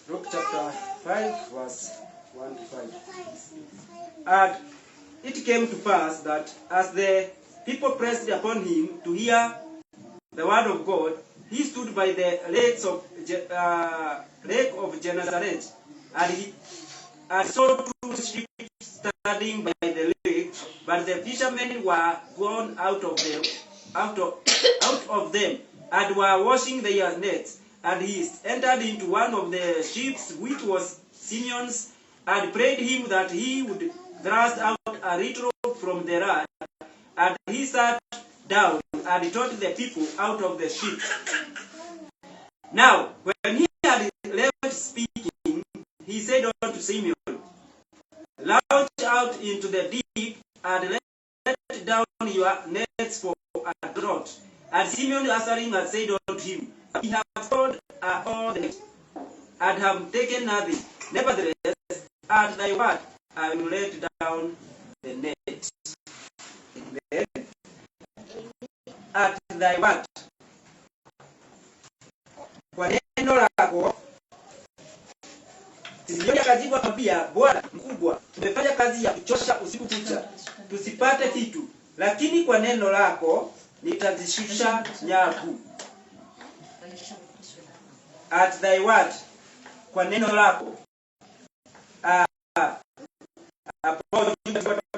Luke chapter 5 verse 1 to 5. And it came to pass that as the people pressed upon him to hear the word of God, he stood by the lake of Gennesaret, and he and saw two ships standing by the lake, but the fishermen were gone out of the out of, out of them and were washing their nets. And he entered into one of the ships, which was Simon's, and prayed him that he would thrust out a little from the land. And he sat down and taught the people out of the ship. Now, when he had left speaking, he said unto Simon, Launch out into the deep and let down your nets for a draught. And Simon answering and said unto him, We have toiled all the night and have taken nothing. Nevertheless, at thy word I will let down the net. Amen. At thy word. Kwa neno lako. Simeoni akajibu akamwambia, Bwana mkubwa, tumefanya kazi ya kuchosha usiku kucha, tusipate kitu, lakini kwa neno lako nitazishusha nyavu. At thy word, kwa neno lako. Hapo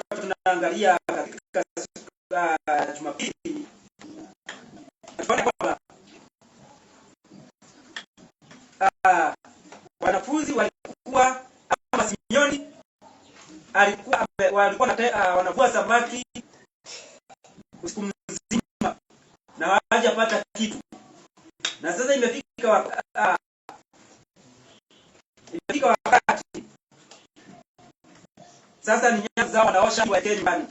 tunaangalia katika Jumapili, tunaona kwamba wanafunzi walikuwa ama Simeoni alikuwa walikuwa wanavua samaki usiku mzima na hawajapata kitu, na sasa imefika wakati sasa ni nyavu zao wanaosha waelekee nyumbani.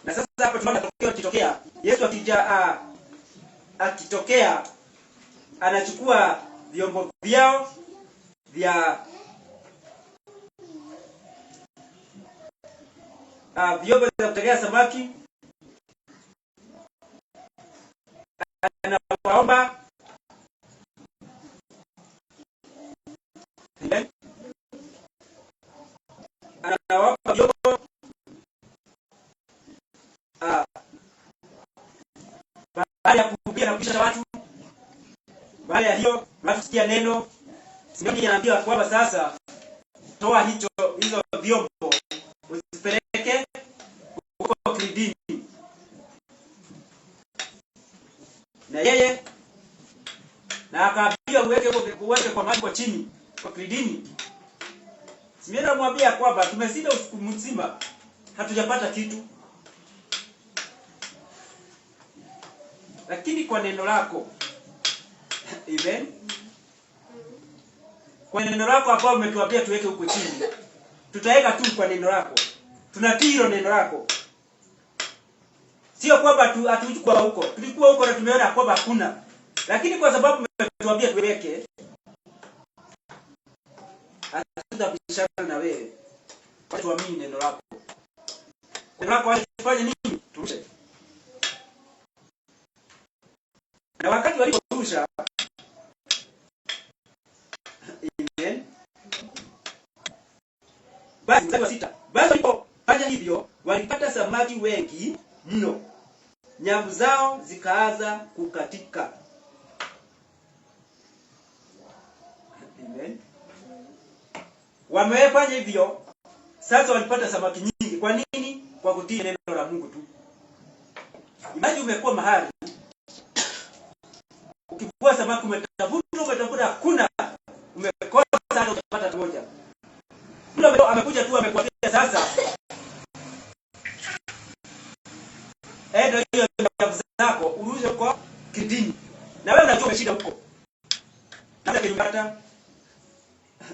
Na sasa hapa tunaona tokeo kitokea, Yesu akija akitokea anachukua vyombo vyao vya vyombo vya kutegea samaki, anawaomba anawapa vyombo baada ya kuhubiri na kuisha watu. Baada ya hiyo watu sikia neno, Simeoni anaambiwa kwamba sasa toa hizo vyombo usipeleke huko kilindini, na yeye na akaambiwa uweke kwa maji kwa chini kwa kilindini. Simeoni anamwambia kwamba tumeshinda usiku mzima hatujapata kitu, lakini kwa neno lako. Amen. Kwa neno lako ambao umetuambia tuweke huko chini, tutaweka tu kwa neno lako. Tunatii hilo neno lako. Sio kwamba hatukuwa huko. Tulikuwa huko na tumeona kwamba hakuna. Lakini kwa sababu umetuambia tuweke, hatutabishana na wewe. Tuamini neno lako. Neno lako tufanye nini? Turushe. Na wakati waliporusha, amen. Basi mstari wa 6. Basi walipofanya hivyo, walipata samaki wengi mno. Nyavu zao zikaanza kukatika. Amen. Wamefanya hivyo, sasa walipata samaki nyingi. Kwa nini? Kwa kutii neno la Mungu tu. Imagine umekuwa mahali ukivua samaki, umetafuta hakuna, umekosa hata utapata moja. Mtu amekuja tu amekuambia sasa enda hiyo nyavu zako urushe kwa kidini, na wewe unajua umeshinda huko. Labda kinyumbata.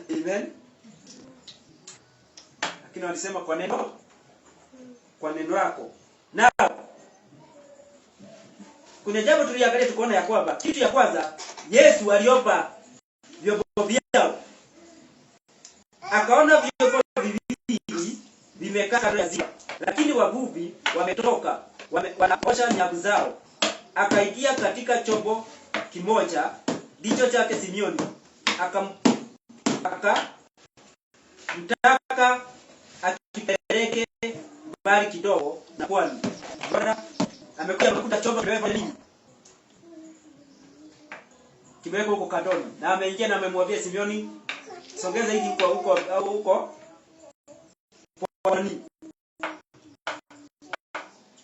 Amen. Lakini walisema kwa neno lako. Na kuna jambo tuliangalia tukaona ya kwamba kitu ya kwanza Yesu aliomba vyombo vyao. Akaona vyombo viwili vimekaa kando ya ziwa, lakini wavuvi wametoka, wanaosha nyavu zao. Akaingia katika chombo kimoja ndicho chake Simeoni, Akamtaka akipeleke mbali kidogo na pwani. Bwana amekuja amekuta chombo kimewekwa nini? Kimewekwa huko kandoni. Na ameingia na amemwambia Simeoni, songeza hiki huko huko au huko pwani.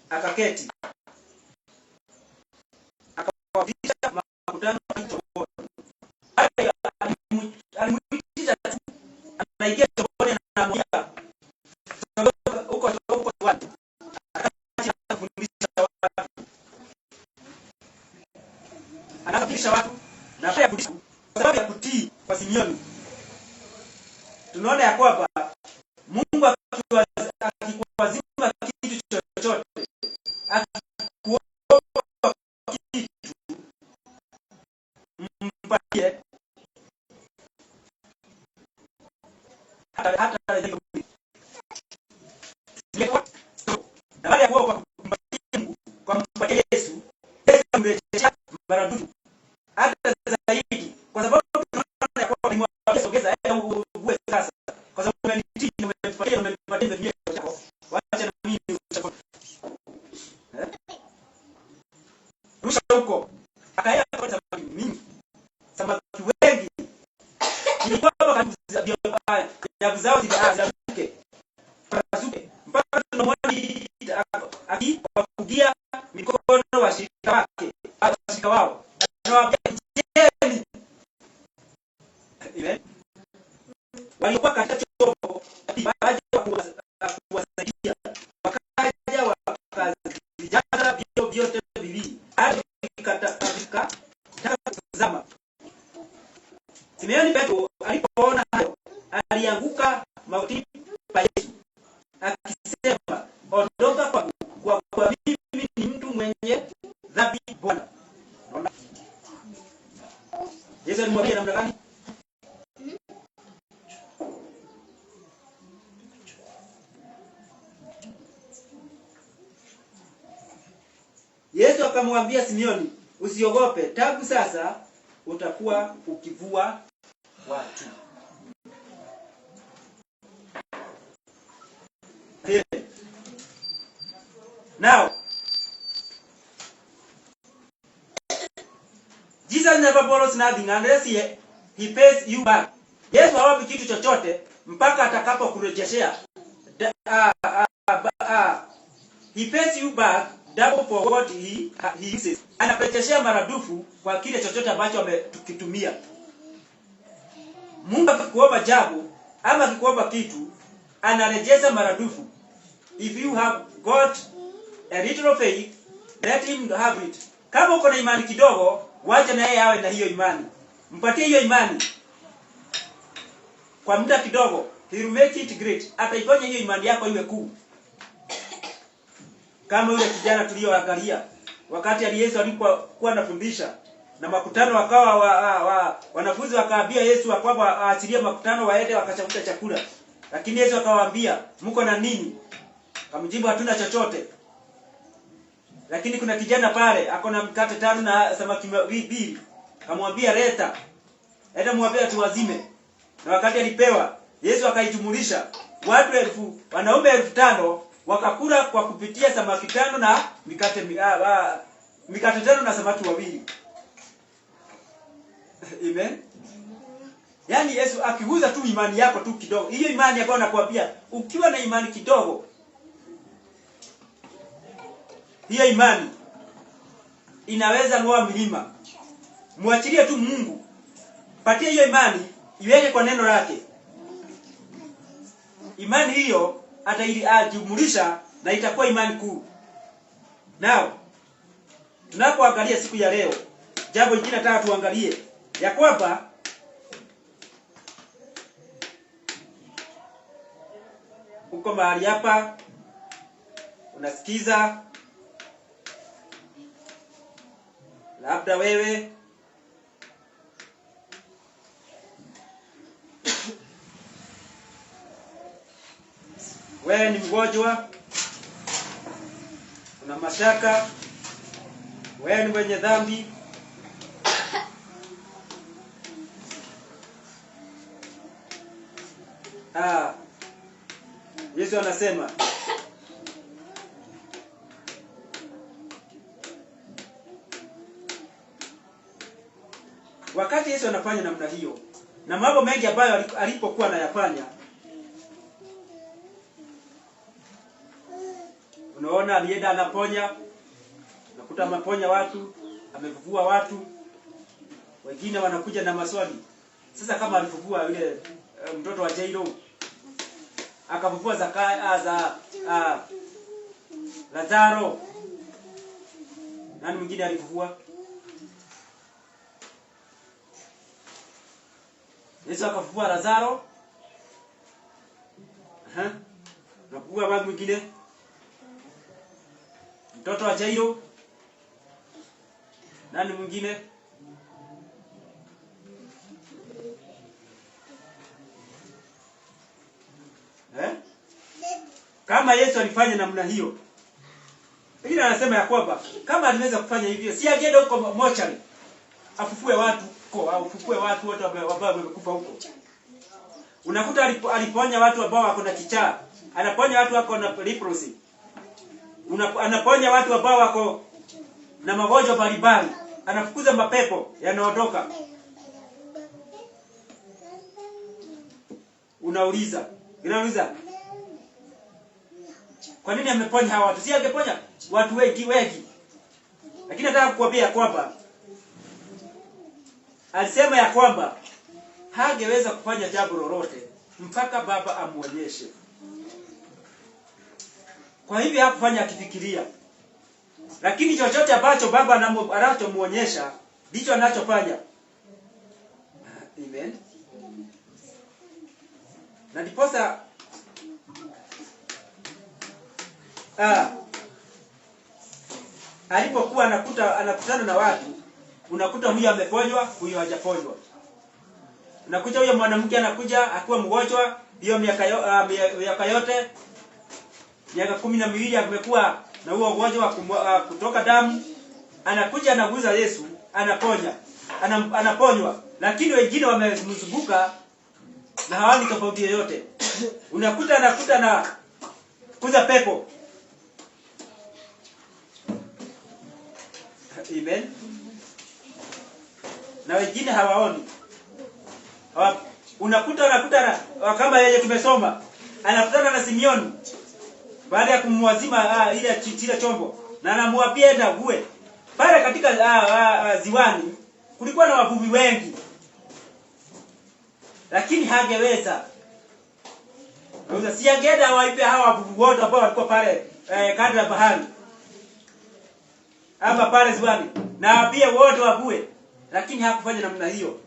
Akaketi. Akawafundisha makutano chomboni. Alimuitisha tu, anaingia chomboni na anamwambia songeza huko huko pwani. Akaanza kufundisha watu. Anaanza kufundisha watu na pia kufundisha kwa sababu ya kutii kwa Simeoni. Tunaona ya kwamba Mungu akikuazima kitu chochote, akikuomba kitu, mpatie hata na baada ya kuomba kwa kumpatia Mungu, kwa kumpatia Yesu, Yesu amrejeshea maradufu hata zaidi, kwa sababu tunaona ya kwamba alimwambia sogeza, enda uwe sasa, kwa sababu umenitii, umenipatia, umenipatia, nimetumia chako, wacha na mimi uchakoni. Rusha huko. Akaenda kwa samaki mingi, samaki wengi, ilikuwa karibu nyavu zao zikazuke, pasuke, mpaka tunamwona akiwapungia mikono washirika wake, washirika wao, anawaambia jeni. Amen. Walikuwa katika chombo waje kuwasaidia, wakaja wakazijaza vyombo vyote viwili hadi vikataka kuzama. Simeoni Petro alipoona hayo, alianguka magotini pa Yesu akisema, ondoka kwangu, kwa kuwa mimi ni mtu mwenye dhambi, Bwana. Unaona? Yesu alimwambia namna gani? Yesu akamwambia Simeoni, usiogope, tangu sasa utakuwa ukivua watu. Now, Jesus never borrows nothing unless he pays you back. Yesu hawapi kitu chochote mpaka atakapokurejeshea. He pays you back double for what he uses. Anakurejeshea maradufu kwa kile chochote ambacho amekitumia. Mungu akikuomba jambo ama akikuomba kitu, anarejesha maradufu. If you have got a little faith, let him have it. Kama uko na imani kidogo, wacha na yeye awe na hiyo imani. Mpatie hiyo imani kwa muda kidogo, he will make it great. Ataifanya hiyo imani yako iwe kuu. Kama yule kijana tuliyoangalia wakati Yesu alipokuwa anafundisha na makutano wakawa wanafunzi wakaambia Yesu kwamba aachilie makutano waende wakachukue chakula. Lakini Yesu akawaambia, mko na nini? Akamjibu, hatuna chochote. Lakini kuna kijana pale ako na mkate 5 na samaki 2. Akamwambia leta. Enda mwambie tuwazime. Na wakati alipewa, Yesu akaijumulisha watu 1000, wanaume 5,000 wakakula kwa kupitia samaki 5 na mikate 5 na samaki 2. Amen. Yaani Yesu akiguza tu imani yako tu kidogo. Hiyo imani ambayo nakuambia, ukiwa na imani kidogo, hiyo imani inaweza ng'oa milima. Muachilie tu Mungu. Patie hiyo imani, iweke kwa neno lake. Imani hiyo ataijumulisha na itakuwa imani kuu. Now, tunapoangalia siku ya leo, jambo lingine nataka tuangalie ya kwamba uko mahali hapa unasikiza, labda wewe ni mgonjwa, una mashaka, wewe ni mwenye dhambi, Yesu anasema, wakati Yesu anafanya namna hiyo na mambo mengi ambayo alipokuwa anayafanya, unaona alienda anaponya, unakuta ameponya watu, amevuvua watu, wengine wanakuja na maswali. Sasa kama alivuvua yule mtoto wa Jairo, akavuvua za Lazaro, nani mwingine alivuvua? Yesu akafufua Lazaro. Aha. Nakumbuka wapi mwingine? Mtoto wa Jairo. Nani mwingine? Eh? Kama Yesu alifanya namna hiyo, pengine anasema ya kwamba kama aliweza kufanya hivyo, si angeenda huko mochari afufue watu huko, au afufue watu wote ambao wamekufa huko. Unakuta aliponya watu ambao wako na kichaa, anaponya watu wako na leprosy, anaponya watu ambao wako na magonjwa mbalimbali, anafukuza mapepo yanaondoka. Unauliza, unauliza kwa nini ameponya hawa watu? Si angeponya watu wengi wengi. Lakini nataka kukuambia kwamba alisema ya kwamba hangeweza kufanya jambo lolote mpaka Baba amuonyeshe. Kwa hivyo hakufanya akifikiria, lakini chochote ambacho Baba anachomuonyesha ndicho anachofanya. Amen. Na ndiposa alipokuwa anakutana na watu, unakuta huyu ameponywa, huyu hajaponywa. Unakuta huyo mwanamke anakuja akiwa mgonjwa hiyo miaka yote, miaka 12 amekuwa na huo ugonjwa wa kutoka damu. Anakuja anaguza Yesu, anaponya, anaponywa. Lakini wengine wamemzunguka na hawaoni tofauti yoyote. Unakuta anakuta na kuza pepo. Amen. Na wengine hawaoni. Unakuta anakuta na, kama yeye tumesoma, anakutana na Simeoni baada ya kumwazima ile kile chombo, na anamwambia enda vue. Pale katika ziwani kulikuwa na wavuvi wengi, lakini hangeweza. Sasa si angeenda waipe hawa wavuvi wote ambao walikuwa pale kando ya bahari ama pale ziwani, na pia wote wavue, lakini hakufanya namna hiyo.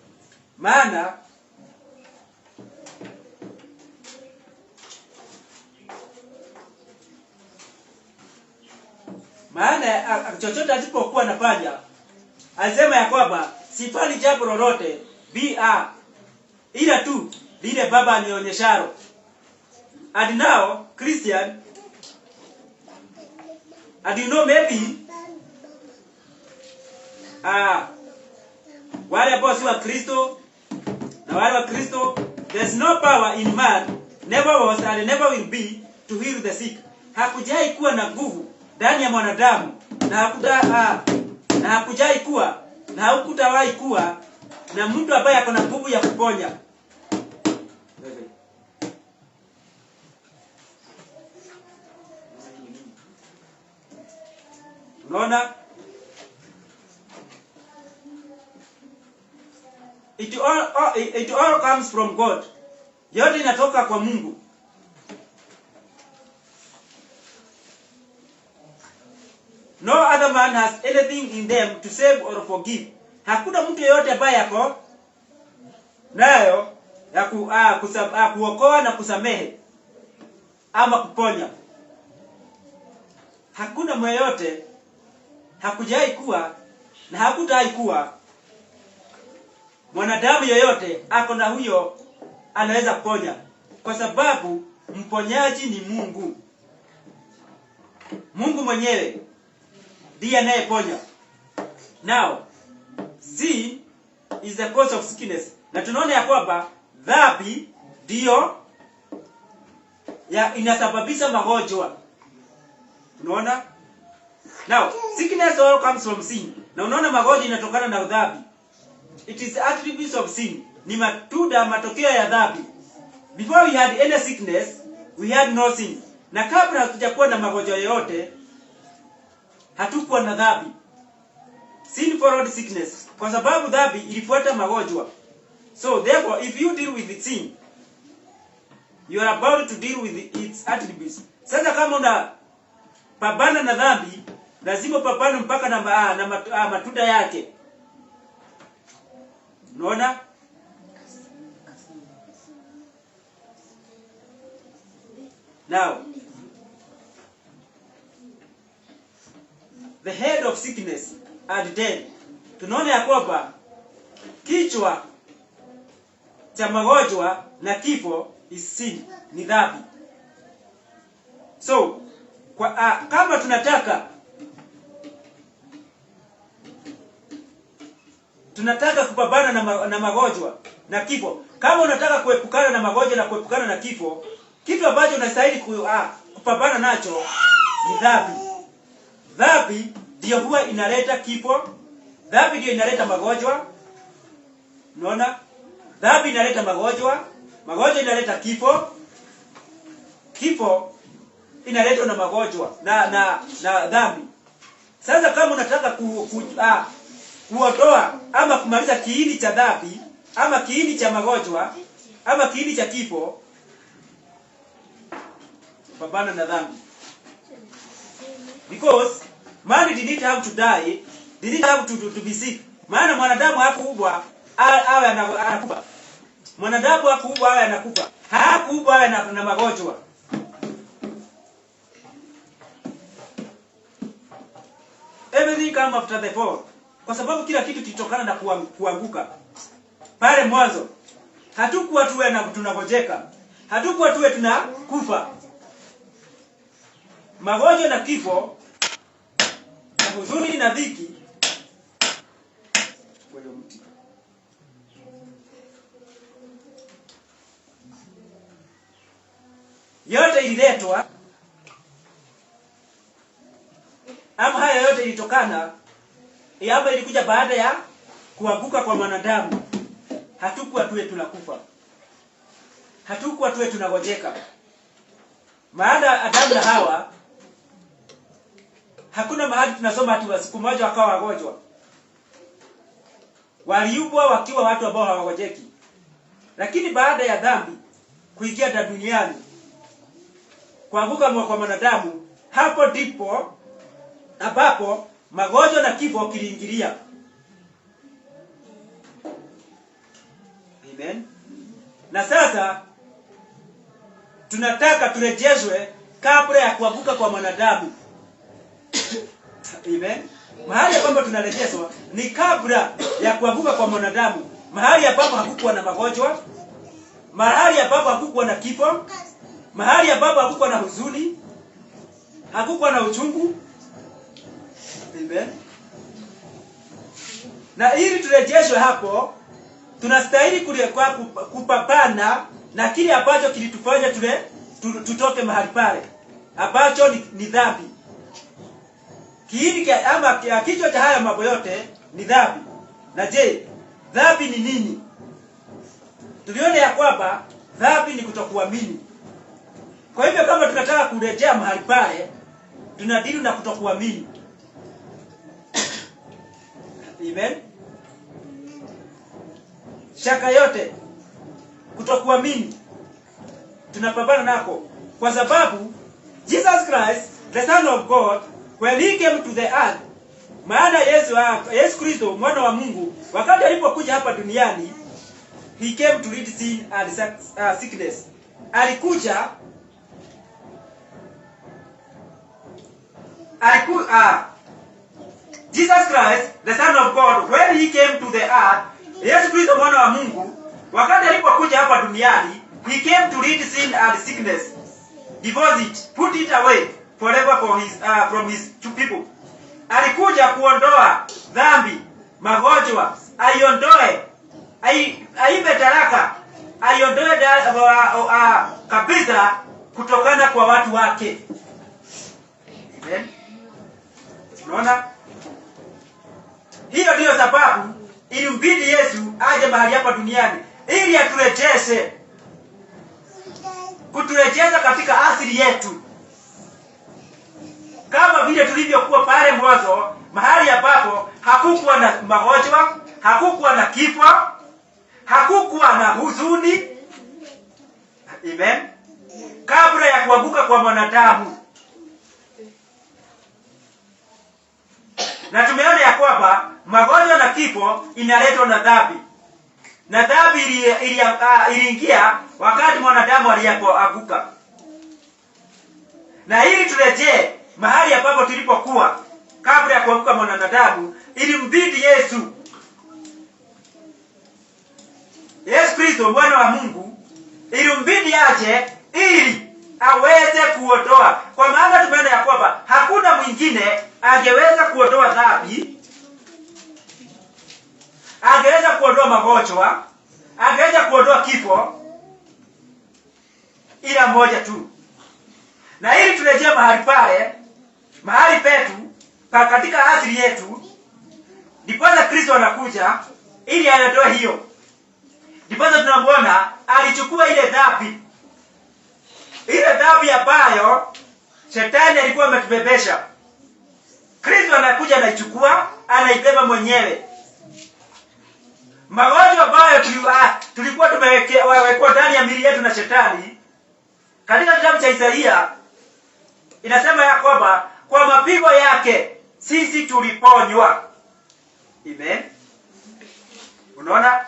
Maana chochote alipokuwa anafanya, alisema ya kwamba sifanyi jambo lolote ila tu lile Baba anionyeshalo. And now Christian, and you know maybe wale ambao si wa Kristo na wale wa Kristo, there's no power in man, never was and never will be, to heal the sick. Hakujai kuwa na nguvu ndani ya mwanadamu, na hakujai kuwa na hakutawahi kuwa na mtu ambaye ako na nguvu ya kuponya. Unaona? It all comes from God. Yote inatoka kwa Mungu. No other man has anything in them to save or forgive. Hakuna mtu yeyote ambaye ako nayo ya kuokoa na kusamehe ama kuponya. Hakuna mtu yeyote, hakujai kuwa na hakutawahi kuwa mwanadamu yeyote ako na huyo anaweza kuponya, kwa sababu mponyaji ni Mungu. Mungu mwenyewe ndiye anayeponya. Now, sin is the cause of sickness. Na tunaona ya kwamba dhambi ndiyo ya inasababisha magonjwa. Unaona? Now, sickness all comes from sin. Na unaona magonjwa inatokana na dhambi. It is attributes of sin. Ni matunda, matokeo ya dhambi. Before we had any sickness, we had no sin. Na kabla hatujakuwa na magonjwa yoyote, hatukuwa na dhambi. Sin followed sickness. Kwa sababu dhambi ilifuata magonjwa. So therefore, if you deal with sin, you are about to deal with its attributes. Sasa kama una pambana na dhambi, lazima upambane mpaka na matunda yake. Unaona? Now, the head of sickness and death. Tunaona ya kwamba kichwa cha magonjwa na kifo is sin, ni dhambi. So, kama tunataka kupambana na magonjwa na kifo, kama unataka kuepukana na magonjwa na kuepukana na kifo, kitu ambacho unastahili kupambana nacho ni dhambi. Dhambi ndio huwa inaleta kifo, dhambi ndio inaleta magonjwa. Unaona? Dhambi inaleta magonjwa, magonjwa inaleta kifo, kifo inaletwa na magonjwa na dhambi. Sasa kama unataka kuondoa ama kumaliza kiini cha dhambi ama kiini cha magonjwa ama kiini cha kifo, pambana na dhambi. Because man didn't have to die, didn't have to be sick. Maana mwanadamu hakuumbwa awe anakufa. Mwanadamu hakuumbwa awe anakufa. Hakuumbwa awe na magonjwa. Everything come after the fall. Kwa sababu kila kitu kilitokana na kuanguka. Pale mwanzo hatukuwa tuwe na tunagojeka. Hatukuwa tuwe tunakufa. Magonjwa na kifo na huzuni na dhiki kwa hiyo mti. Yote ililetwa ama haya yote ilitokana ama ilikuja baada ya kuanguka kwa mwanadamu. Hatukuwa tuwe tunakufa. Hatukuwa tuwe tunagojeka. Maana Adamu na Hawa, hakuna mahali tunasoma ati siku moja wakawa wagonjwa. Waliumbwa wakiwa watu ambao hawagojeki. Lakini baada ya dhambi kuingia duniani, kuanguka kwa mwanadamu, hapo ndipo ambapo magonjwa na kifo kiliingilia. Amen. Na sasa tunataka turejeshwe kabla ya kuanguka kwa mwanadamu. Amen. Mahali ambapo tunarejeshwa ni kabla ya kuanguka kwa mwanadamu, mahali ambapo hakukuwa na magonjwa, mahali ambapo hakukuwa na kifo, mahali ambapo hakukuwa na huzuni, hakukuwa na uchungu. Amen. Na ili turejeshwe hapo, tunastahili kupambana na kile ambacho kilitufanya tutoke mahali pale, ambacho ni dhambi. Kiini ama kichwa cha haya mambo yote ni dhambi. Na je, dhambi ni nini? Tuliona ya kwamba dhambi ni kutokuamini. Kwa hivyo kama tunataka kurejea mahali pale, tunadili na kutokuamini. Amen. Shaka yote, kutokuamini, tunapambana nako. Kwa sababu Jesus Christ, the Son of God, when he came to the earth, maana Yesu Kristo mwana wa Mungu, wakati alipokuja hapa duniani, he came to rid sin and sickness. Alikuja Jesus Christ, the Son of God, when he came to the earth, Yesu Kristo mwana wa Mungu, wakati alipokuja hapa duniani, he came to rid sin and sickness. Divorce it, put it away forever from his two people. Alikuja kuondoa dhambi, magonjwa, aiondoe, aipe talaka, aiondoe kabisa kutokana kwa watu wake. Amen. Unaona, hiyo ndiyo sababu ilimbidi Yesu aje mahali hapa duniani ili aturejeshe, kuturejesha katika asili yetu kama vile tulivyokuwa pale mwanzo, mahali ambapo hakukuwa na magonjwa, hakukuwa na kifo, hakukuwa na huzuni. Amen. Kabla ya kuanguka kwa mwanadamu. Na tumeona ya kwamba magonjwa na kifo inaletwa na dhambi, na dhambi iliingia wakati mwanadamu alipoanguka. Na ili turejee mahali ambapo tulipokuwa kabla ya kuanguka mwanadamu, ilimbidi Yesu Kristo mwana wa Mungu, ilimbidi aje ili aweze kuondoa, kwa maana tumeona ya kwamba hakuna mwingine angeweza kuondoa dhambi, angeweza kuondoa magonjwa, angeweza kuondoa kifo, ila mmoja tu. Na ili turejee mahali pale, mahali petu pa katika asili yetu, ndiposa Kristo anakuja ili aondoe hiyo. Ndiposa tunamuona alichukua ile dhambi, ile dhambi ambayo shetani alikuwa ametubebesha. Kristo anakuja anaichukua, anaibeba mwenyewe. Magonjwa ambayo tulikuwa tumewekwa ndani ya miili yetu na shetani, katika kitabu cha Isaia inasema ya kwamba kwa mapigo yake sisi tuliponywa. Amen. Unaona?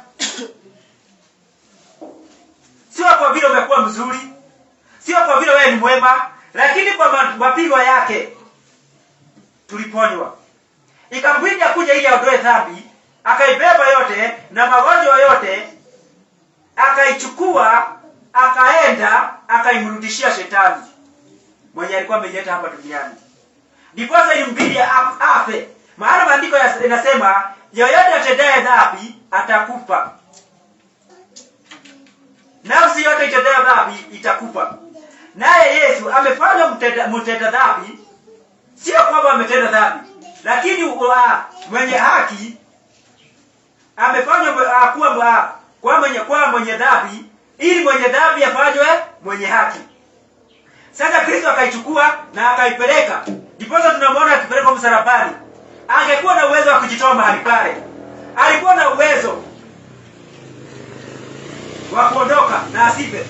Sio kwa vile umekuwa mzuri, sio kwa vile wewe ni mwema, lakini kwa mapigo yake tuliponywa. Ikambidi akuja ili aondoe dhambi, akaibeba yote na magonjwa yote, akaichukua, akaenda akaimrudishia shetani mwenye alikuwa ameileta hapa duniani. Ndiposa ilimbidi afe, maana maandiko inasema yoyote atendaye dhambi atakufa. Nafsi yote itendayo dhambi itakufa. Naye Yesu amefanywa mtenda dhambi, sio kwamba ametenda dhambi, lakini mwenye haki amefanywa kuwa kwa mwenye dhambi, ili mwenye dhambi afanywe mwenye haki. Sasa Kristo akaichukua na akaipeleka. Ndiposa tunamwona akipelekwa msalabani. Angekuwa na uwezo wa kujitoa mahali pale, alikuwa na uwezo wa kuondoka na asife,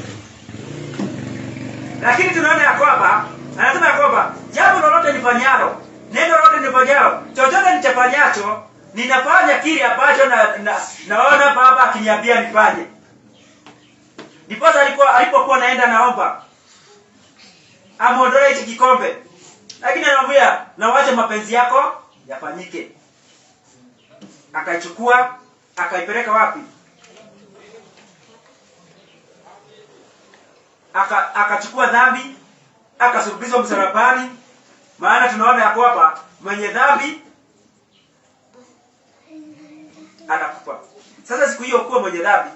lakini tunaona ya kwamba anasema ya kwamba jambo lolote nifanyalo, neno lolote nifanyalo, chochote nichafanyacho, ninafanya kile ambacho naona Baba akiniambia nifanye. Ndiposa alipokuwa naenda naomba amuondolee hichi kikombe, lakini anamwambia na wache mapenzi yako yafanyike. Akaichukua akaipeleka wapi? Akachukua dhambi akasulubishwa msalabani, maana tunaona ya kwamba mwenye dhambi anakufa. Sasa siku hiyo kuwa mwenye dhambi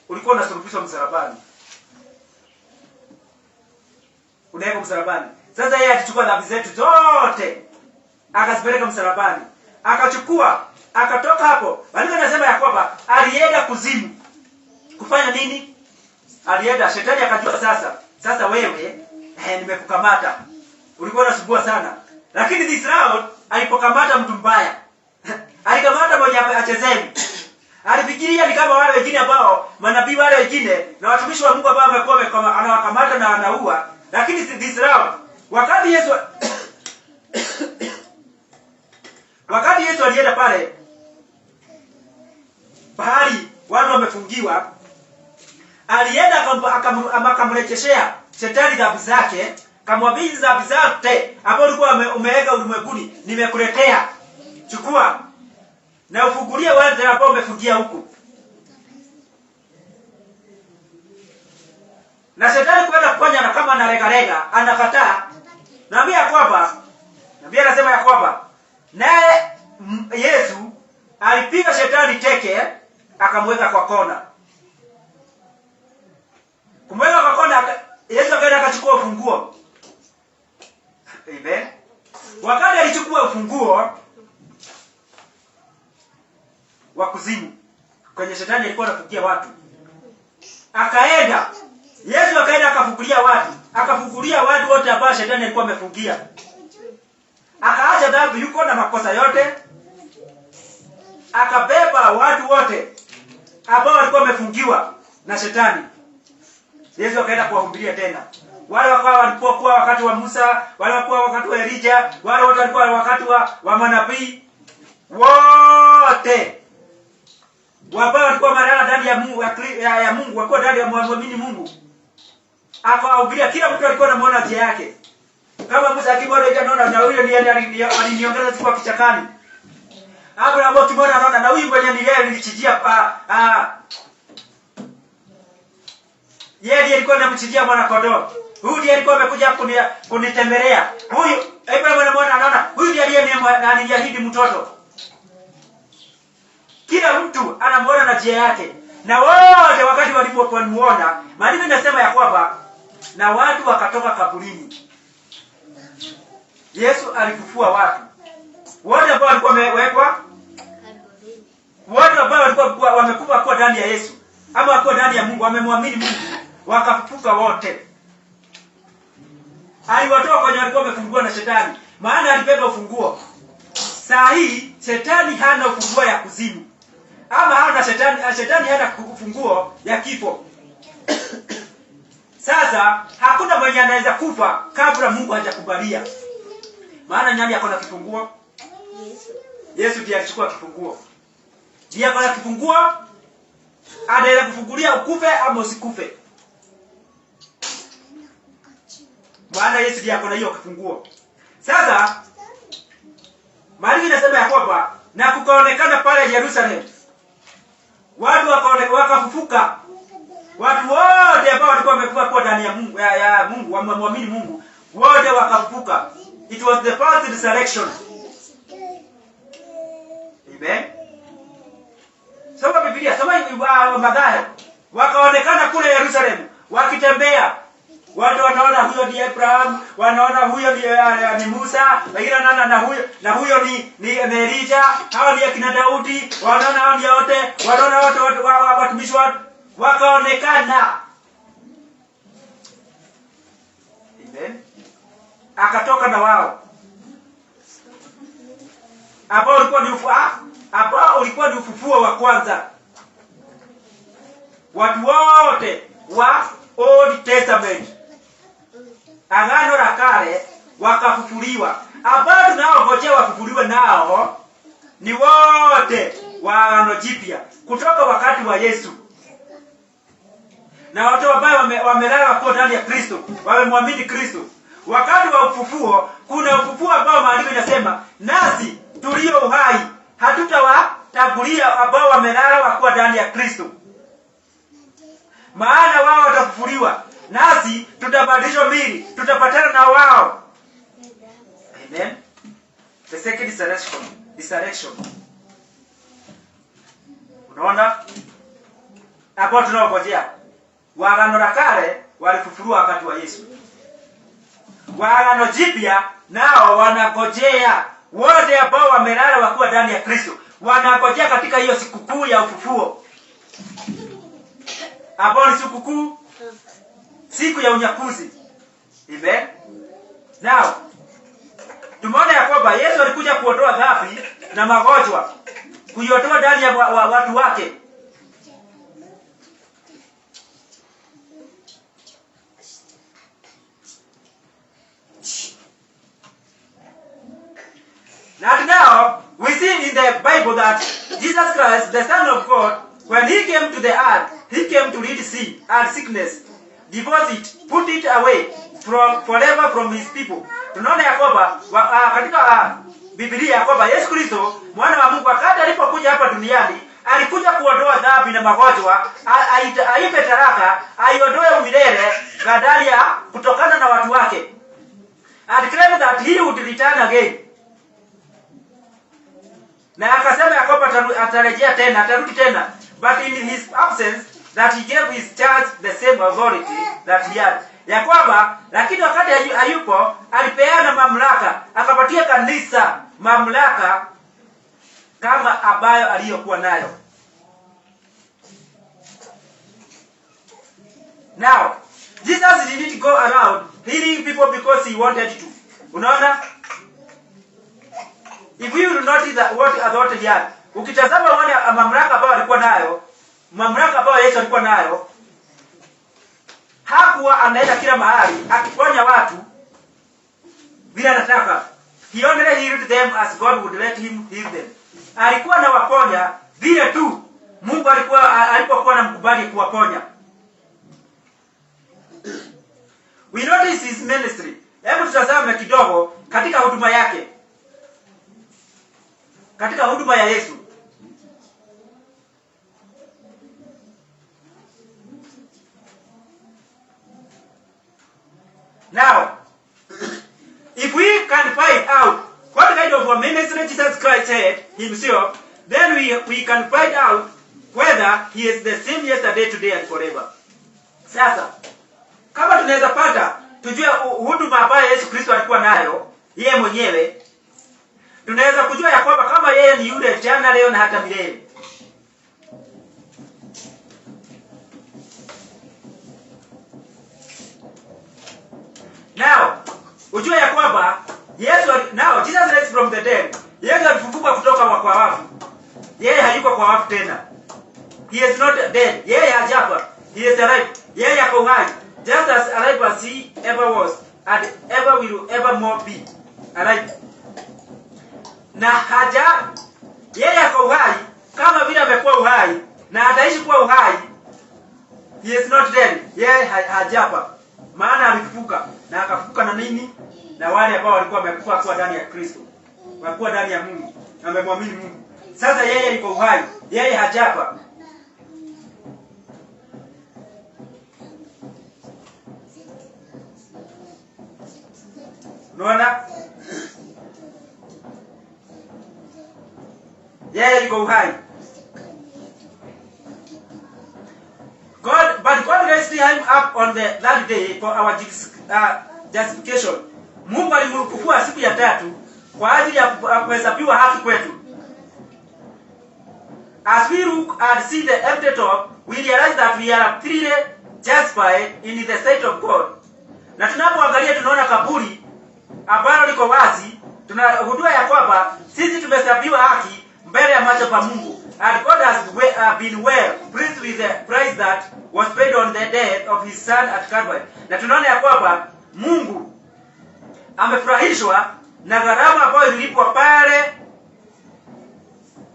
ulikuwa unasulubishwa msalabani, unawekwa msalabani. Sasa yeye alichukua dhambi zetu zote akazipeleka msalabani, akachukua, akatoka hapo. Maandiko yanasema ya kwamba alienda kuzimu kufanya nini? Alienda, shetani akajua sasa wewe nimekukamata, ulikuwa unasumbua sana. Lakini this round alipokamata mtu mbaya alikamata mwenye achezeni, alifikiria ni kama wale wengine ambao manabii wale wengine na watumishi wa Mungu ambao wamekuwa anawakamata na anaua. Lakini this round wakati Yesu alienda pale pahali watu wamefungiwa, alienda akamrejeshea shetani dhambi zake, kamwambia hizi dhambi zote ambazo ulikuwa umeweka ulimwenguni nimekuletea, chukua na ufungulie wale ambao umefungia huku. Na shetani kwenda kufanya na kama analega-lega, anakataa. Naambia kwamba, naambia anasema ya kwamba naye Yesu alipiga shetani teke akamweka kwa kona. Kumweka kwa kona, Yesu akaenda akachukua ufunguo. Amen. Wakati alichukua ufunguo wa kuzimu kwenye shetani alikuwa anafungia watu, akaenda Yesu akaenda akafungulia watu, akafungulia watu wote ambao shetani alikuwa amefungia. Akaacha dhambi yuko na makosa yote, akabeba watu wote ambao walikuwa wamefungiwa na shetani. Yesu akaenda kuwahubiria tena. Wale wakawa walikuwa kuwa wakati wa Musa, wale walikuwa wakati wa Elijah, wale wote walikuwa wakati wa manabii wote ambao walikuwa wamelala ndani ya Mungu ya Mungu, walikuwa ndani ya muamini Mungu. Akawahubiria, kila mtu alikuwa anamuona njia yake. Kama Musa akimwona hivi anaona na huyo ndiye aliniongeza siku kichakani. Abraham akimwona anaona na huyu mwenye ni yeye nilichinjia pa yeye ndiye alikuwa anamchinjia mwana kondoo. Huyu ndiye alikuwa amekuja kunitembelea. Huyu Abraham anamuona anaona huyu ndiye aliyeniahidi mtoto. Kila mtu anamuona na njia yake. Na wote wakati walipomuona, maandiko inasema ya kwamba na watu wakatoka kaburini. Yesu alifufua watu wote ambao walikuwa wamewekwa, wote ambao walikuwa wamekufa kwa ndani ya Yesu ama wakuwa ndani ya Mungu, wamemwamini Mungu, wakafufuka wote. Aliwatoa kwenye walikuwa wamefungiwa na shetani, maana alibeba ufunguo. Saa hii shetani hana ufunguo ya kuzimu, ama hana shetani, shetani hana ufunguo ya kifo. Sasa hakuna mwenye anaweza kufa kabla Mungu hajakubalia. Maana nani ako na kifunguo? Yesu. Yesu ndiye alichukua kifunguo. Ndiye ako na kifunguo, anaweza kufungulia ukufe ama usikufe. Maana Yesu ndiye ako na hiyo kifunguo. Sasa maandiko inasema ya kwamba na kukaonekana pale Yerusalemu watu wakafufuka. Watu wote ambao walikuwa wamekufa kwa ndani ya Mungu, ya Mungu, wamemwamini Mungu, wote wakafufuka. It was the first resurrection. Amen. Soma Biblia, soma Mathayo. Wakaonekana kule Yerusalemu wakitembea. Watu wanaona huyo ni Abraham, wanaona huyo ni Musa, wengine wanaona na huyo ni Elijah, hao ni akina Daudi, wanaona hao ni wote, wanaona wote watumishi wa wakaonekana. Amen. Akatoka na wao. Ambao ulikuwa ni ambao ulikuwa ni ufufuo wa kwanza. Watu wote wa Old Testament, Agano la Kale, wakafufuliwa. Ambao tunaongojea wafufuliwe nao ni wote wa Agano Jipya kutoka wakati wa Yesu. Na watu ambao wamelala kwa ndani ya Kristo, wamemwamini Kristo. Wakati wa ufufuo, kuna ufufuo ambao maandiko inasema nasi tulio uhai hatutawatangulia ambao wamelala wakiwa ndani ya Kristo. Maana wao watafufuliwa, nasi tutabadilishwa miili, tutapatana na wao. Amen. The second resurrection, resurrection. Unaona? Hapo tunaongojea. Wa Agano la Kale walifufuliwa wakati wa Yesu. Wa Agano Jipya nao wanangojea, wote ambao wamelala wakiwa ndani ya Kristo wanangojea katika hiyo sikukuu ya ufufuo, ambao ni sikukuu, siku ya unyakuzi. Amen. Now tumeona ya kwamba Yesu alikuja kuondoa dhambi na magonjwa, kuiondoa ndani ya watu wake. And now we see in the Bible that Jesus Christ, the Son of God, when he came to the earth, he came to rid sin and sickness, divorce it, put it away from forever from his people. Tunaona ya kwamba katika Biblia ya kwamba Yesu Kristo mwana wa Mungu wakati alipokuja hapa duniani alikuja kuondoa dhambi na magonjwa, aipe talaka, aiondoe milele badala ya kutokana na watu wake. And claimed that he would return again. Na akasema ya kwamba atarejea tena, atarudi tena. But in his absence that he gave his church the same authority that he had. Ya kwamba lakini wakati hayupo alipeana mamlaka, akapatia kanisa mamlaka kama ambayo aliyokuwa nayo. Now, Jesus didn't go around healing people because he wanted to. Unaona? If you will notice that what authority he had. Ukitazama uone mamlaka ambayo alikuwa nayo, mamlaka ambayo Yesu alikuwa nayo, hakuwa anaenda kila mahali akiponya watu vile anataka. He only healed them as God would let him heal them. Alikuwa anawaponya vile tu Mungu alikuwa alipokuwa anamkubali kuwaponya. We notice his ministry. Hebu tutazame kidogo katika huduma yake, katika huduma ya Yesu. Now, if we can find out what kind of a ministry Jesus Christ had himself, then we can find out whether he is the same yesterday, today and forever. Sasa, kama tunaweza pata tujue huduma ambayo Yesu Kristo alikuwa nayo yeye mwenyewe, tunaweza kujua ya kwamba kama yeye ni yule jana, leo na hata milele. Now, ujue ya kwamba now Jesus raised from the dead. Yesu alifufuka kutoka kwa wafu. Yeye hayuko kwa wafu tena. He is not dead. Yeye hajafa. He is alive. Yeye ako hai. Just as alive as he ever was and ever will evermore be alive. Na haja yeye ako uhai kama vile amekuwa uhai na ataishi kuwa uhai. He is not dead. Yeye hajafa. Maana alifufuka na akafufuka na nini? Na wale ambao walikuwa wamekufa kuwa ndani ya Kristo, wakuwa ndani ya Mungu na wamemwamini Mungu. Sasa yeye yuko uhai, yeye hajafa. Unaona? Yeye yuko uhai. But God raised him up on the third day for our justification. Mungu alimfufua siku ya tatu kwa ajili ya kuhesabiwa haki kwetu. As we look and see the empty tomb, we realize that we are freely justified in the sight of God. Na tunapoangalia tunaona kaburi ambalo liko wazi, tunagundua ya kwamba sisi tumehesabiwa haki mbele ya macho pa Mungu. And God has been well pleased with the price that was paid on the death of his son at Calvary. Na tunaona ya kwamba Mungu amefurahishwa na gharama ambayo ililipwa pale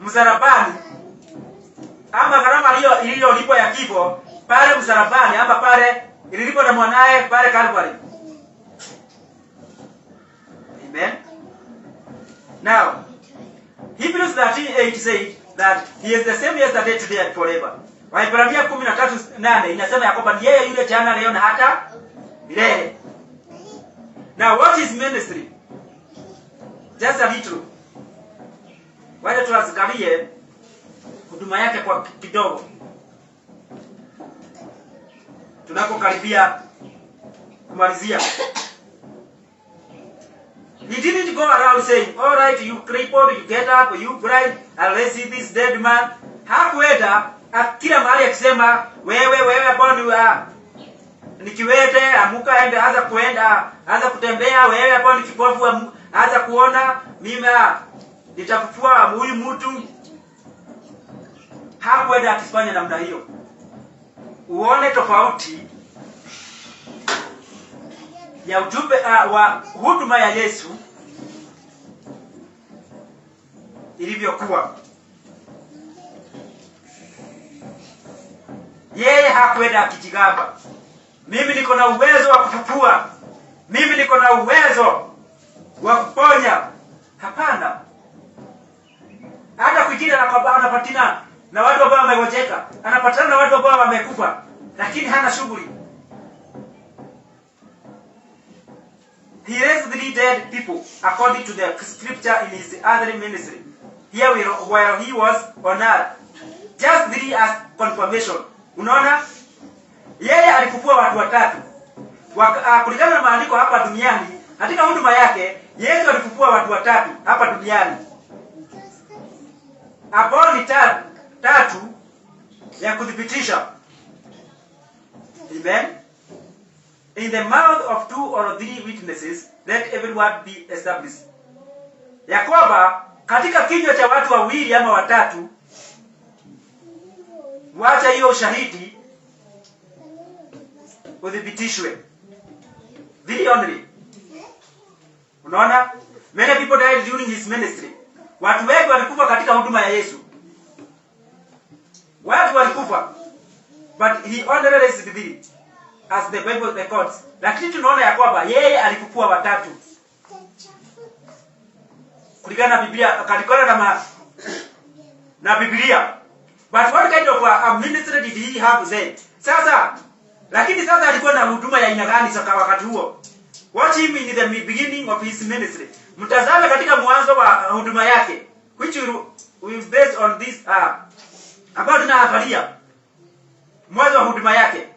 msalabani, ama gharama iliyolipwa ya kifo pale msalabani, ama pale ililipwa na mwanaye pale Calvary. Amen. Now, Hebrews 13:8 said that he is the same yesterday, today and forever. Waibrania 13:8 inasema ya kwamba ni yeye yule jana, leo na hata milele. Now, what is ministry? Just a little. Wacha tuangalie huduma yake kwa kidogo, tunapokaribia kumalizia. He didn't go around saying, "All right, you crippled, you get up, you blind, and let's see this dead man." Hakuenda kila mahali akisema, "Wewe, wewe ambao ni kiwete, amuka, ende, anza kuenda, anza kutembea, wewe ambao ni kipofu, anza kuona, mimi nitafufua huyu mtu." Hakuenda akifanya namna hiyo. Uone tofauti ya ujumbe wa huduma ya Yesu ilivyokuwa. Yeye hakwenda akijigamba, "Mimi niko na uwezo wa kufufua, mimi niko na uwezo wa kuponya." Hapana. Hata kwingine anapatana na watu ambao wamegonjeka, anapatana na watu ambao wamekufa, lakini hana shughuli. He raised three dead people according to the scripture in his earthly ministry. Here while he was on earth. Just three as confirmation. Unaona? Yeye alifufua watu watatu. Kulingana na maandiko hapa duniani, katika huduma yake Yesu alifufua watu watatu hapa duniani, ambao ni tatu ya kuthibitisha. Amen. In the mouth of two or three witnesses let every word be established. Ya kwamba katika kinywa cha watu wawili ama watatu, wacha hiyo ushahidi uthibitishwe. Three only. Unaona? Many people died during his ministry. Watu wengi walikufa katika huduma ya Yesu. Watu walikufa. But he only raised three, as the Bible records. Lakini tunaona ya kwamba yeye alifufua watatu. Kulingana na Biblia, kulingana na Biblia. But what kind of a ministry did he have then? Sasa, lakini sasa alikuwa na huduma ya aina gani sasa wakati huo? Watch him in the beginning of his ministry. Mtazame katika mwanzo wa huduma yake, which will based on this, ambayo tunaangalia mwanzo wa huduma yake.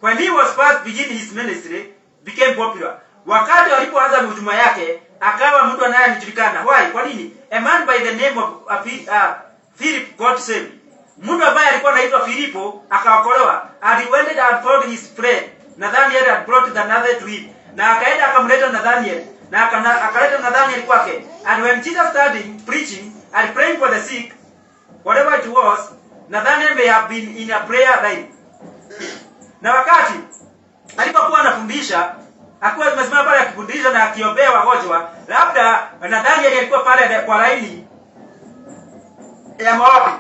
When he was first begin his ministry, became popular. Wakati alipoanza huduma yake, akawa mtu anayejulikana. Why? Kwa nini? A man by the name of Philip got saved. Mtu ambaye alikuwa anaitwa Filipo akaokolewa. And he went and found his friend Nathaniel and brought Nathaniel to him. Na akaenda akamleta Nathaniel na akaleta Nathaniel kwake. And when Jesus started preaching and praying for the sick, whatever it was, Nathaniel may have been in a prayer line. Na wakati alipokuwa anafundisha, akuwa amesimama pale akifundisha na akiombea wagonjwa, labda Nathaniel alikuwa pale kwa laini ya maombi.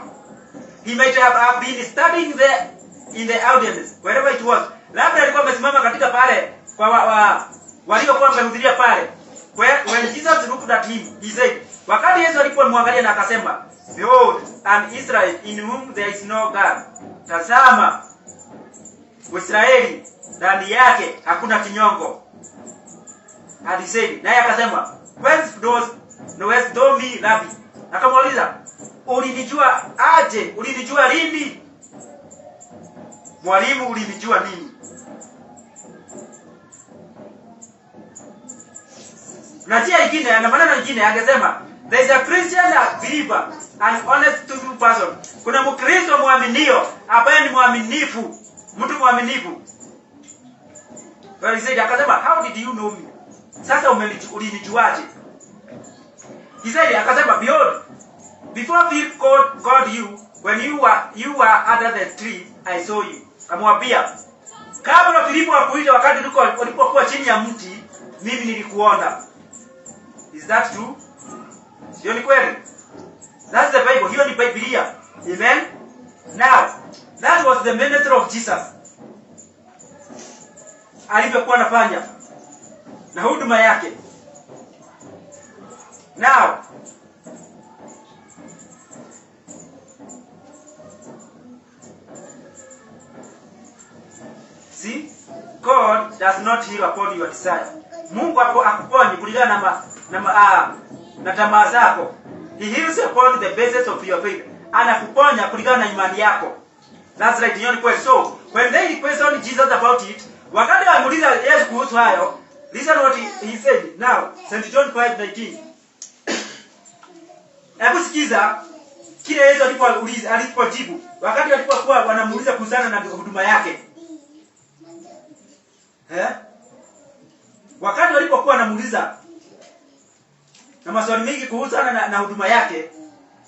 He might have been standing there in the audience, wherever it was. Labda alikuwa amesimama katika pale kwa waliokuwa wamehudhuria pale. When Jesus looked at him, he said, wakati Yesu alipomwangalia na akasema, "Behold, an Israel in whom there is no guile." Tazama, Israeli ndani yake hakuna kinyongo. And he said, naye akasema, "Whence knowest thou me, Rabbi?" Akamuuliza, ulinijua aje? Ulinijua lini? Mwalimu, ulinijua nini? Na njia nyingine, na maneno mengine angesema, there is a Christian, a believer, an honest truthful person. Kuna Mkristo mwaminio ambaye ni mwaminifu, mtu mwaminifu. But he said, akasema, "How did you know me?" Sasa ulinijuaje? He said, akasema, "Behold, before Philip called you, when you were under the tree, I saw you." Akamwambia, kabla Filipo akuita, wakati ulipokuwa chini ya mti, mimi nilikuona. Is that true? Sio ni kweli? That's the Bible. Hiyo ni Biblia. Amen. Now, that was the ministry of Jesus. Alivyokuwa anafanya na huduma yake. Now, see, God does not heal upon your desire. Mungu hapo akuponyi kulingana na tamaa zako. He heals upon the basis of your faith. Anakuponya kulingana na imani yako. That's right, hiyo ni kweli. So, when they questioned Jesus about it, wakati walimuuliza Yesu kuhusu hayo, listen what he said. Now, St. John 5:19. Hebu sikiza kile Yesu alipouliza, alipojibu wakati walipokuwa wanamuuliza kuhusiana na huduma yake. Eh? Wakati walipokuwa wanamuuliza na maswali mengi kuhusiana na huduma yake,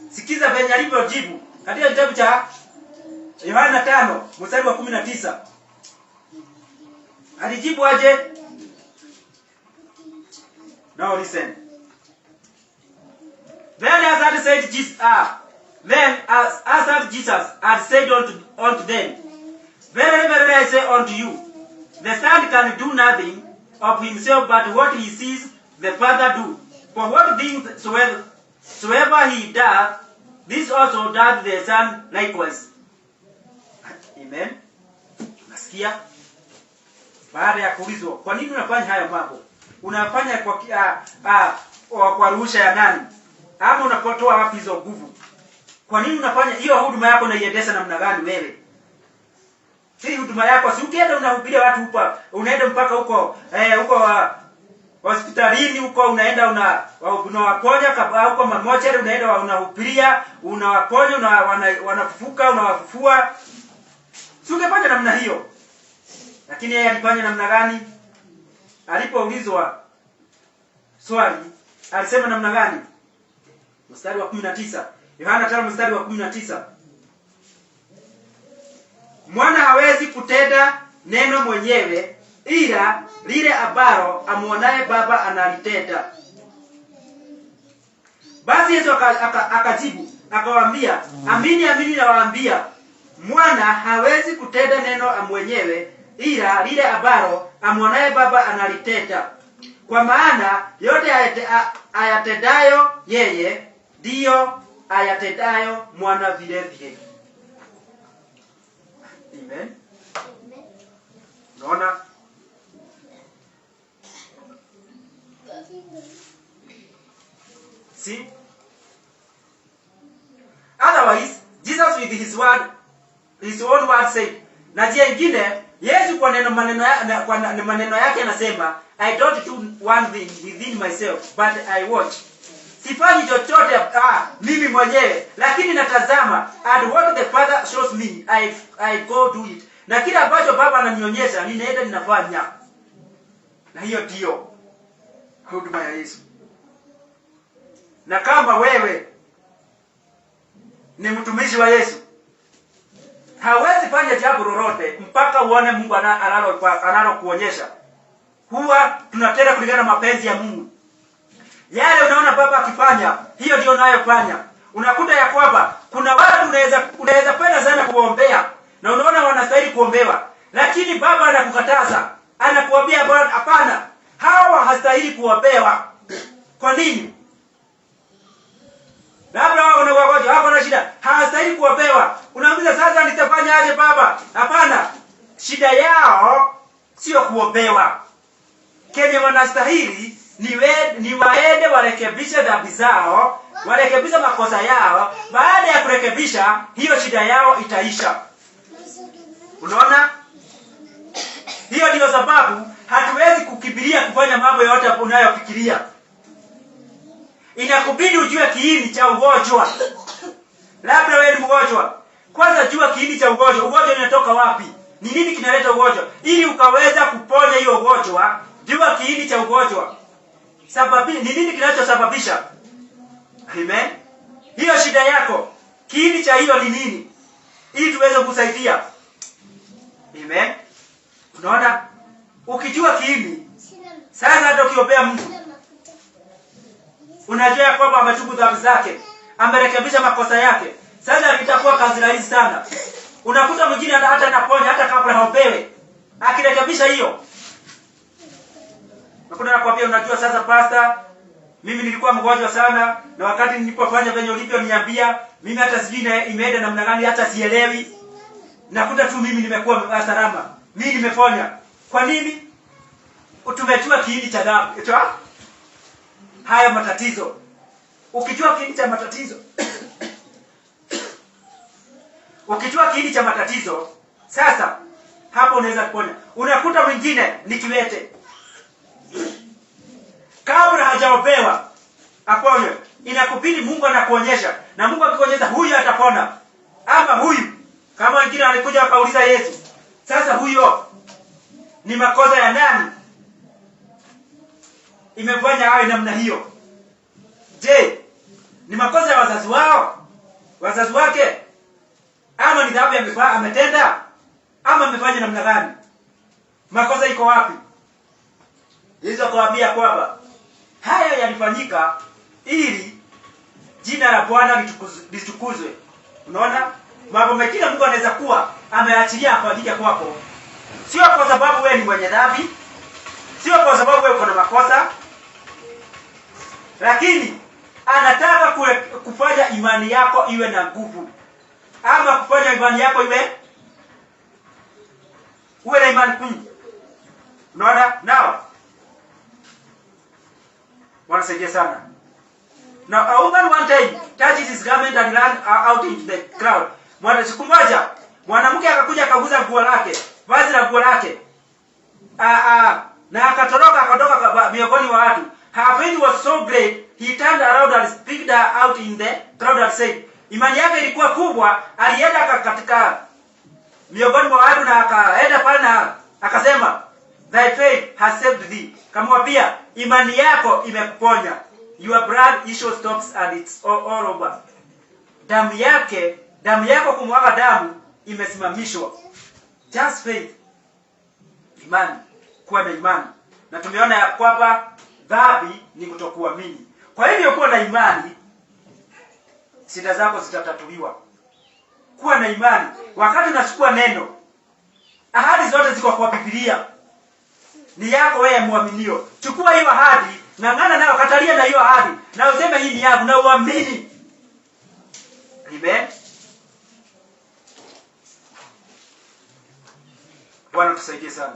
sikiza venye alivyojibu katika kitabu cha Yohana 5 mstari wa 19. Alijibu aje? Now listen. Then as had said Jesus, then as answered Jesus and said unto them, "Verily, verily, I say unto you, the Son can do nothing of himself but what he sees the Father do. For what things soever he doth, this also doth the Son likewise." Amen. Nasikia? Baada ya kuulizwa, kwa nini unafanya haya mambo? Unafanya kwa ruhusa ya nani? Ama unapotoa wapi hizo nguvu? Kwa nini unafanya hiyo huduma yako, unaiendesha namna gani wewe? Hii huduma yako, si ukienda unahubiria watu huko, unaenda mpaka huko huko hospitalini huko, unaenda unawaponya huko mamochari, unaenda unahubiria, unawaponya, wanafufuka, unawafufua. Si ungefanya namna hiyo? Lakini yeye alifanya namna gani? Alipoulizwa swali, alisema namna gani? Mstari wa 19. Yohana 5 mstari wa 19. Mwana hawezi kutenda neno mwenyewe, ila lile ambalo amuonaye Baba analitenda. Basi Yesu akajibu akawaambia, amini amini nawaambia, Mwana hawezi kutenda neno mwenyewe, ila lile ambalo amuonaye Baba analitenda. Kwa maana yote ayatendayo yeye ndiyo ayatendayo Mwana vile vile. Amen. Unaona? See? Otherwise, Jesus with his word, his own word said, na njia ingine, Yesu kwa neno maneno ya, na, kwa maneno yake anasema, I don't do one thing within myself, but I watch. Sifanyi chochote mimi mwenyewe, lakini natazama, and what the Father shows me, I go do it. Na kila ambacho Baba ananionyesha, ninaenda ninafanya. Na hiyo ndio huduma ya Yesu. Na kama wewe ni mtumishi wa Yesu, hawezi fanya jambo lolote mpaka uone Mungu analokuonyesha. Huwa tunatenda kulingana na mapenzi ya Mungu. Yale unaona Baba akifanya, hiyo ndio unayofanya. Unakuta ya kwamba kuna watu unaweza kwenda sana kuombea na unaona wanastahili kuombewa, lakini Baba anakukataza, anakuambia Bwana, hapana, hawa hastahili kuombewa. Kwa nini? Labda wao ni wagonjwa, wako na shida, hawastahili kuombewa. Unauliza, sasa nitafanya aje Baba? Hapana, shida yao sio kuombewa. Kenye wanastahili ni waende warekebishe dhambi zao, warekebishe makosa yao. Baada ya kurekebisha, hiyo shida yao itaisha. Unaona? Hiyo ndiyo sababu hatuwezi kukimbilia kufanya mambo yote unayofikiria. Inakubidi ujue kiini cha ugonjwa. Labda wewe ni mgonjwa, kwanza jua kiini cha ugonjwa. Ugonjwa unatoka wapi? Ni nini kinaleta ugonjwa? Ili ukaweza kuponya hiyo ugonjwa, jua kiini cha ugonjwa. Ni nini kinachosababisha? Amen. Hiyo shida yako, kiini cha hiyo ni nini? Ili tuweze kusaidia. Amen. Unaona? Ukijua kiini, sasa hata ukiombea mtu, unajua ya kwamba ametubu dhambi zake, amerekebisha makosa yake. Sasa itakuwa kazi rahisi sana. Unakuta mwingine hata anaponya hata kabla haombewe. Akirekebisha hiyo. Nakuta nakwambia, unajua sasa pastor, mimi nilikuwa mgonjwa sana, na wakati nilipofanya venye ulivyoniambia, mimi hata sijui imeenda namna gani, hata sielewi. Nakuta tu mimi nimekuwa salama. Mimi nimeponya. Kwa nini? Tumejua kiini cha dhambi. Cha haya matatizo. Ukijua kiini cha matatizo, ukijua kiini cha matatizo, sasa hapo unaweza kuponya. Unakuta mwingine ni kiwete, kabla hajaombewa aponywe, inakubidi Mungu anakuonyesha, na Mungu akikuonyesha huyu atapona ama huyu. Kama wengine walikuja wakauliza Yesu, sasa huyo ni makosa ya nani imefanya awe namna hiyo? Je, ni makosa ya wazazi wao, wazazi wake, ama ni dhambi ametenda, ama amefanya namna gani? Makosa iko wapi? Yesu akawaambia kwamba haya yalifanyika ili jina la Bwana litukuzwe. Unaona, mambo mengine Mungu anaweza kuwa ameachilia afanyike kwako, sio kwa sababu wewe ni mwenye dhambi, sio kwa sababu wewe uko na makosa, lakini anataka kufanya imani yako iwe na nguvu, ama kufanya imani yako iwe uwe na imani kuu. Unaona? Nao Bwana saidia sana. Now a woman one time touches his garment and ran out into the crowd. Mwana siku moja Mwanamke akakuja akaguza nguo lake, vazi la nguo lake. Ah, ah, na akatoroka, akatoka miongoni wa watu. Her faith was so great, he turned around and picked her out in the crowd and said, imani yake ilikuwa kubwa, alienda katika miongoni mwa watu na akaenda pale na akasema, "Thy faith has saved thee." Kamwambia, "Imani yako imekuponya." Your blood issue stops and it's all over. Damu yake, damu yako kumwaga damu imesimamishwa. Just faith. Imani, kuwa na imani. Na tumeona ya kwamba dhambi ni kutokuamini. Kwa hivyo kuwa na imani, shida zako zitatatuliwa. Kuwa na imani. Wakati unachukua neno, ahadi zote ziko kwa Biblia, ni yako wewe mwaminio. Chukua hiyo ahadi, ng'ang'ana nayo, katalia na hiyo ahadi, na useme hii ni yangu, na uamini. Amen. Bwana tusaidie sana.